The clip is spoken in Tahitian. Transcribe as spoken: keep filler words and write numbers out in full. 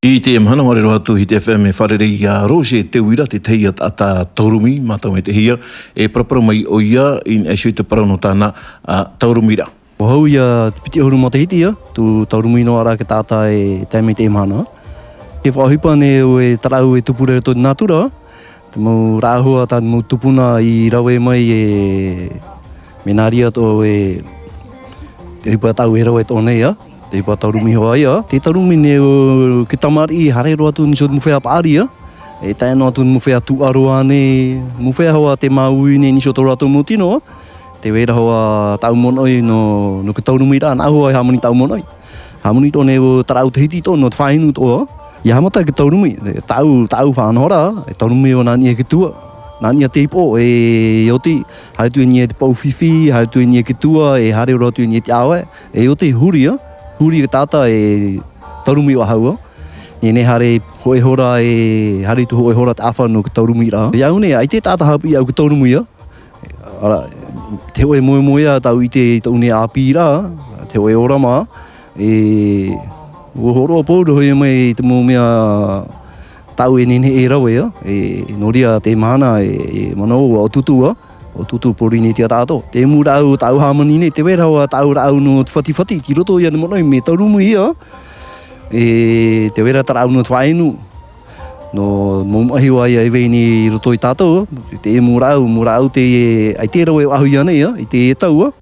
I teie mahana, haere roa atu i te F M e fārerei ia Roger Teuira, te tahi ia taʻata taurumi, mātau mai te hia, e parapara mai ʻoia i niʻa iho i te parau nō tāna, ā, taurumi ra. ʻO au ia te piti ʻahuru matahiti ia, tū taurumi noa ra te taʻata e tae mai teie mahana. Te faʻaʻohipa nei ʻoe, e taraʻu e tupu ra i roto i te nātura, te mau rāʻau, tā te mau tupuna i rave mai e, mea nā reira tō e, te ʻohipa tāʻu e rave atoʻa nei, ā, te ʻohipa taurumi hoʻi, ā. Te taurumi nei ʻo te tamariʻi, haere roa atu i niʻa iho i te mau feiā paʻari, ā. E tae noa atu i te mau feiā tūʻaro ānei, mau feiā hoʻi tē māuiui nei i niʻa iho i tō rātou mau tino, ā. Tē vai ra hoʻi tāʻu monoʻi nō, nō te taurumi ra, nā ʻō hoʻi e hāmani tāʻu monoʻi. Hāmani atoʻa nei ʻo taraʻu Tahiti atoʻa nō te faʻainu atoʻa. ʻIa haʻamata te taurumi, tāʻu, tāʻu faʻanahoraʻa, e taurumi ʻo nā niʻa i te tua, nā niʻa i te ipo, e oti, haere atu i niʻa i te paʻu fifi, haere atu i niʻa i te tua, e haere roa atu i niʻa i te ʻāvae, e oti huri, ā, huri te taʻata e taurumi ʻo ʻahu, ā. Nehenehe haere hōʻē hora e, haere atu hōʻē hora te ʻāfa nō te taurumi ra. ʻIa au nei, ʻaita e taʻata haʻapiʻi iāʻu i te taurumi, ā. ʻAra, te hōʻē moemoeā tāʻu i ʻite i tōʻu nei ʻāpī ra, te hōʻē ʻōrama, e, ʻua hōroʻa pauroa mai te mau mea tāʻu e nehenehe e rave, ā, e, nō reira teie mahana e, e manaʻo ʻua ʻOtūtū, ā, ʻOtūtū Pōrīnetia Taʻato. Te mau rāʻau tāʻu hāmani nei, tē vai ra hoʻi tāʻu rāʻau nō te fatifati, i roto ia i te monoʻi mea taurumi ia, e, tē vai ra te rāʻau nō te faʻainu. Nō mau maʻi hoʻi ia e vai nei i roto ia tātou, te mau rāʻau, mau rāʻau tē, ʻaita e rave ʻo ʻahu i ʻō nei, ā, i teie tau, ā.